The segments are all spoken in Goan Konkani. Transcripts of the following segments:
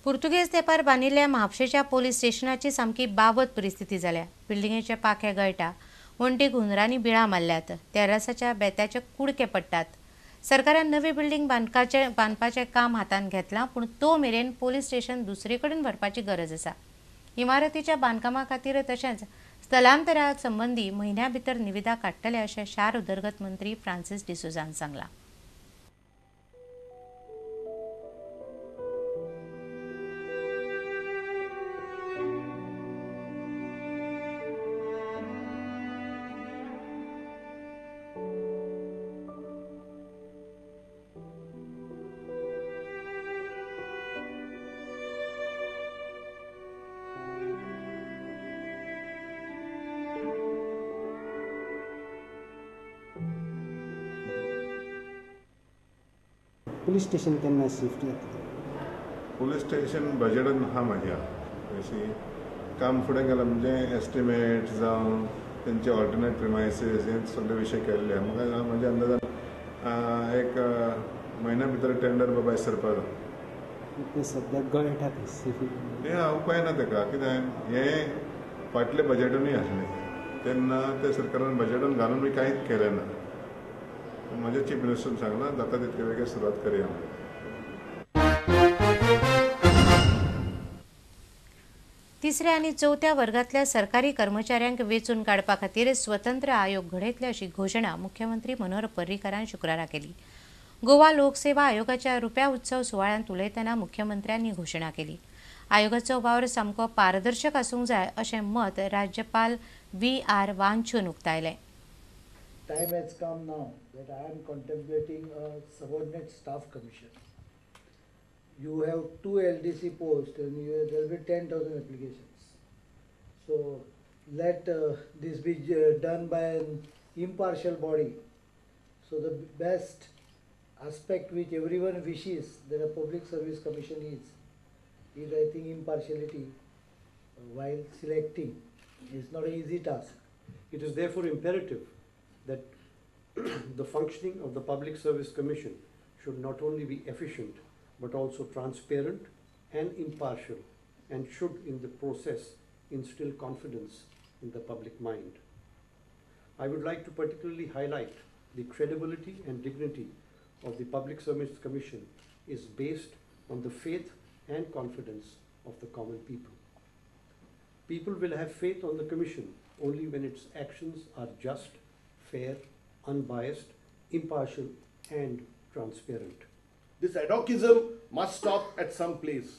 पुर्तुगेज तेंपार बांदिल्ल्या म्हापशेच्या पोलीस स्टेशनाची सामकी बाबत परिस्थिती जाल्या. बिल्डिंगेचे पाखे गळटा, वण्टीक हुंदरांनी बिळां मारल्यात, तेरासाच्या बेत्याचे कुडके पडटात. सरकारान नवी बिल्डिंग बांदपाचें काम हातांत घेतलां, पूण तो मेरेन पोलीस स्टेशन दुसरे कडेन व्हरपाची गरज आसा. इमारतीच्या बांदकामा खातीर तशेंच स्थलांतरा संबंदी म्हयन्या भितर निविदा काडटले अशें शार उदरगत मंत्री फ्रांसीस डिसोझान सांगलां. पुलीस स्टेशन केन्ना शिफ्ट जातलें? पुलीस स्टेशन बजेटान आहा म्हाज्या, अशी काम फुडें गेलां, म्हणजे एस्टिमेट जावं तेंचे ऑल्टरनेट प्रिमायसीस हे सगळे विशय केल्ले आहा. म्हाका म्हज्या अंदाजान एक म्हयन्या भितर टेंडर बाबा सरपाक तें सद्याक गळटा तें उपाय ना तेका, कित्याक हें फाटले बजेटानूय आसलें तेन्ना ते सरकारान बजेटान घालून बी कांयच केलें ना. म्हज्या चीफ मिनिस्टरान सांगलां जाता तितके बेगीन सुरवात करया. तिसऱ्या आनी चवथ्या वर्गांतल्या सरकारी कर्मचाऱ्यांक वेंचून काडपा खातीर स्वतंत्र आयोग घडयतले अशी घोशणा मुख्यमंत्री मनोहर पर्रीकारान शुक्रारा केली. गोवा लोकसेवा आयोगाच्या रुप्या उत्सव सुवाळ्यांत उलयतना मुख्यमंत्र्यांनी घोशणा केली. आयोगाचो वावर सामको पारदर्शक आसूंक जाय अशें मत राज्यपाल व्ही.आर. वांचून उक्तायलें. Time has come now that I am contemplating a subordinate staff commission. You have 2 LDC posts and there will be 10,000 applications. So let this be done by an impartial body. So the best aspect which everyone wishes that a public service commission is I think impartiality while selecting. It's not an easy task. It is therefore imperative that the functioning of the Public Service Commission should not only be efficient but also transparent and impartial, and should in the process instill confidence in the public mind. I would like to particularly highlight the credibility and dignity of the Public Service Commission is based on the faith and confidence of the common people. People will have faith on the Commission only when its actions are just, fair, unbiased, impartial and transparent. This ad hocism must stop at some place.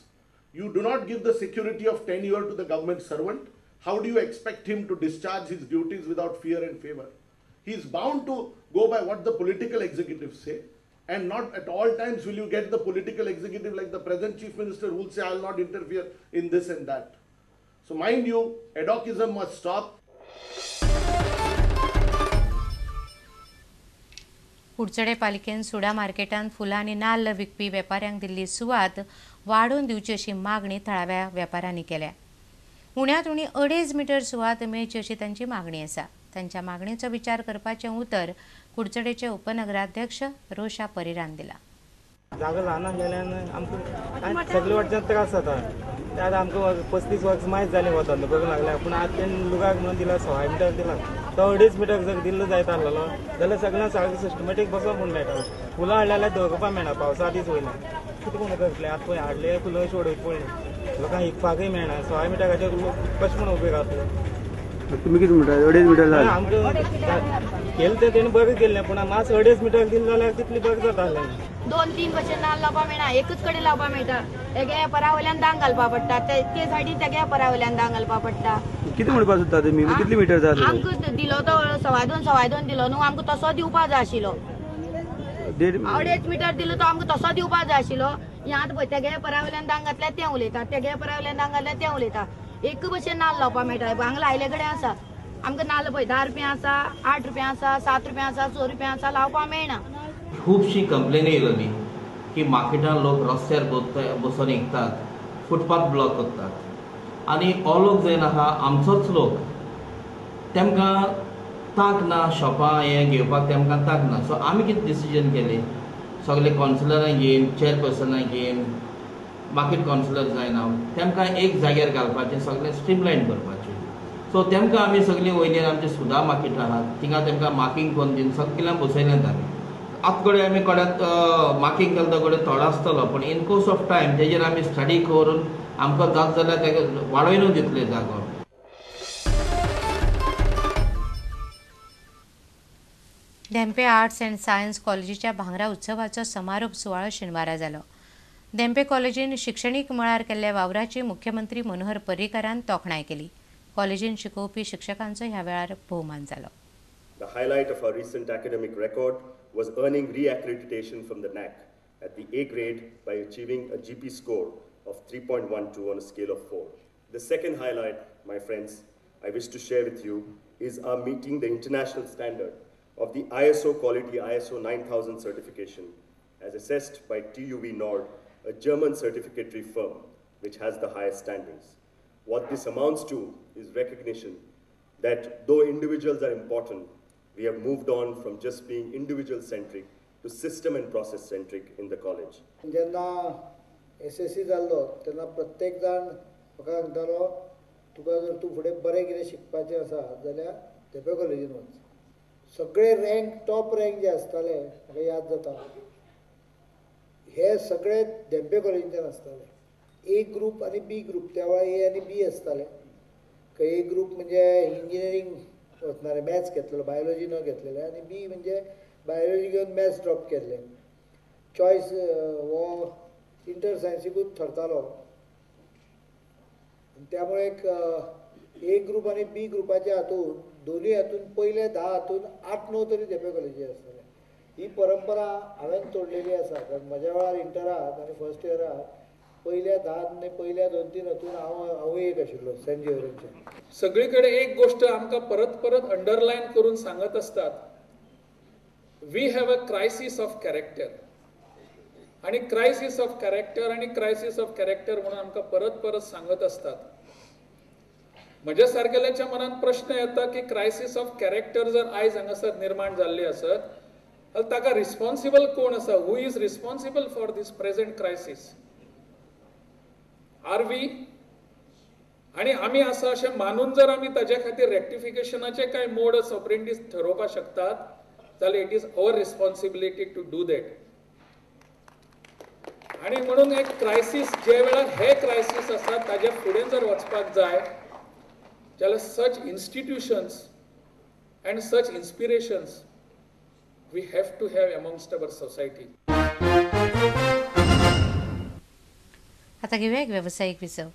You do not give the security of tenure to the government servant. How do you expect him to discharge his duties without fear and favor? He is bound to go by what the political executives say, and not at all times will you get the political executive like the present chief minister who will say, I will not interfere in this and that. So mind you, ad hocism must stop. Kudchade पालिकेन सुडा मार्केटांत फुलां आनी नाल्ल विकपी वेपाऱ्यांक दिल्ली सुवात वाडोवन दिवची अशी मागणी थळाव्या वेपाऱ्यांनी केल्या. उण्यांत उणी 2.5 मिटर सुवात मेळची अशी तांची मागणी आसा. तांच्या मागणेचो विचार करपाचें उतर कुडचडेचे उपनगराध्यक्ष रोशा परेरान दिला. जागो ल्हान आसलेल्यान आमकां सगळे वाटच्यान त्रास जाता. ते आतां आमकां 35 वर्स मायज जालीं हो धंदो करूंक लागल्या, पूण आतां तेणें लुगाक म्हणून दिला 1.25 मिटर दिला, तो 2.5 मिटर जर दिल्लो जायत आसलेलो जाल्यार सगळ्यांक सारकें सिस्टमॅटीक बसोंक म्हूण मेळटा. फुलां हाडलें जाल्यार दवरपाक मेळना, पावसा दीस वयले कितें म्हूण करतलें. आतां पळय हाडले फुलां अशी उडयत पडली, लोकांक विकपाकय मेळना. 1.25 मिटराचेर लोक कशें म्हूण उबे रावतले? तुमी कितें म्हणटा? 2.5 मिटर जालें आमकां केलें तें तेणें बरें केल्लें, पूण मातशें 2.5 मिटर दिलें जाल्यार तितलें बरें जाता आसलें. 2-3 भशेन नाल्ल लावपाक मेळना, एकच कडेन लावपाक मेळटा. तेगे वेपारा वयल्यान दांग घालपाक पडटा, ते सायडीन तेगे वेपारा वयल्यान दांग घालपाक पडटा. कितें म्हणपाक सोदता तुमी? कितले मिटर जाय आमकां? दिलो तो 2.25 2.25 दिलो न्हू, आमकां तसो दिवपाक जाय आशिल्लो. 2.5 मिटर दिलो तो आमकां तसो दिवपाक जाय आशिल्लो. हें आतां पळय तेगे वेपारा वयल्यान दांग घातल्यार तें उलयता, तेगे वेपारा वयल्यान दांग घातल्यार तें उलयता. एक भशेन नाल्ल लावपाक मेळटा. हांगा लायले कडेन आसा आमकां नाल्ल पळय 10 रुपया आसा, 8 रुपया आसा, 7 रुपया आसा, 6 रुपया आसा, लावपाक मेळना. खुबशी कंप्लेनी येयली की मार्केटान लोक रस्त्यार बसून विकतात, फुटपाथ ब्लॉक करतात आनी हो लोक जावन आहा आमचोच लोक, तेमकां तांक ना शॉपां हें घेवपाक, तेमकां तांक ना. सो आमी कितें डिसिजन केलें, सगळे कावन्सिलरांक घेवन, चेअरपर्सनाक घेवन, मार्केट कावन्सिलर जायना, तेमकां एक जाग्यार घालपाचें, सगळें स्ट्रीमलायन करपाचें. सो तेमकां आमी सगळीं वयल्यान आमचे सुदा मार्केट आहात थिंगा तेमकां मार्कींग करून दिवन सगळ्यांक बसयल्यात आमी. आतां कडेन आमी कडेन मार्कींग केलें तो कडेन थोडो आसतलो, पूण इन कोर्स ऑफ टायम तेजेर आमी स्टडी करून आमकां जात जाल्यार तेका वाडोवनूय दितले जागो. धेंपे आर्ट्स अँड सायन्स कॉलेजीच्या भांगरा उत्सवाचो समारोप सुवाळो शेनवारा जालो. धेंपे कॉलेजीन शिक्षणीक मळार केल्ल्या वावराची मुख्यमंत्री मनोहर पर्रीकारान तोखणाय केली. कॉलेजीन शिकोवपी शिक्षकांचो ह्या वेळार भोवमान जालो. The highlight of our recent academic record was earning re-accreditation from the NAC at the A grade by achieving a GP score of 3.12 on a scale of 4. The second highlight, my friends, I wish to share with you is our meeting the international standard of the ISO quality ISO 9000 certification as assessed by TUV Nord, a German certificatory firm which has the highest standings. What this amounts to is recognition that though individuals are important, we have moved on from just being individual-centric to system and process-centric in the college. जेन्ना SSC जाल्लो तेन्ना प्रत्येक जाण म्हाका सांगतालो, तुका जर तूं फुडें बरें कितें शिकपाचें आसा जाल्यार धेंपे कॉलेजीन वच. सगळे रँक टॉप रँक जे आसताले म्हाका याद जाता, हे सगळे धेंपे कॉलेजींतल्यान आसताले. ए ग्रूप आनी बी ग्रूप, त्या वेळार ए आनी बी आसताले. ए ग्रूप म्हणजे इंजिनियरींग वचणारे, मॅथ्स घेतलेलो, बायोलॉजी न घेतलेले, आनी बी म्हणजे बायोलॉजी घेवन मॅथ्स ड्रॉप केल्ले. चॉयस हो इंटर सायन्सीकूच थरतालो. त्यामुळे एक ए ग्रूप आनी बी ग्रुपाच्या हातून दोनूय हातून पयले 10 हातून 8-9 तरी धेंपे कॉलेजी आसताले. ही परंपरा हांवें तोडलेली आसा, कारण म्हज्या वेळार इंटराक आनी फर्स्ट इयराक पयल्या 10 आनी पयल्या 2-3 हातून हांवूय एक आशिल्लो सेंट झेवियराच्या. सगळी कडेन एक गोष्ट आमकां परत परत अंडरलायन करून सांगत असतात, we have a crisis of character. आणि क्रायसीस ऑफ कॅरेक्टर आणि क्रायसीस ऑफ कॅरेक्टर म्हणून आमकां परत परत सांगत असतात. म्हज्या सारकेल्याच्या मनात प्रश्न येता की क्रायसीस ऑफ कॅरेक्टर जर आयज हांगासर निर्माण जाल्ली आसत जाल्यार ताका रिस्पॉन्सिबल कोण आसा? Who is responsible for this present crisis? Are we? आनी आमी आसा अशें मानून जर आमी ताज्या खातीर रेक्टिफिकेशनाचे कांय मोडस ऑपरेंडीस ठरोवपाक शकतात जाल्यार it is our responsibility to do that. आनी म्हणून एक क्रायसीस जे वेळार हे क्रायसीस आसा ताज्या फुडें जर वचपाक जाय जाल्यार such institutions and such inspirations we have to have amongst our society. आता घेऊया एक व्यावसायिक विसव.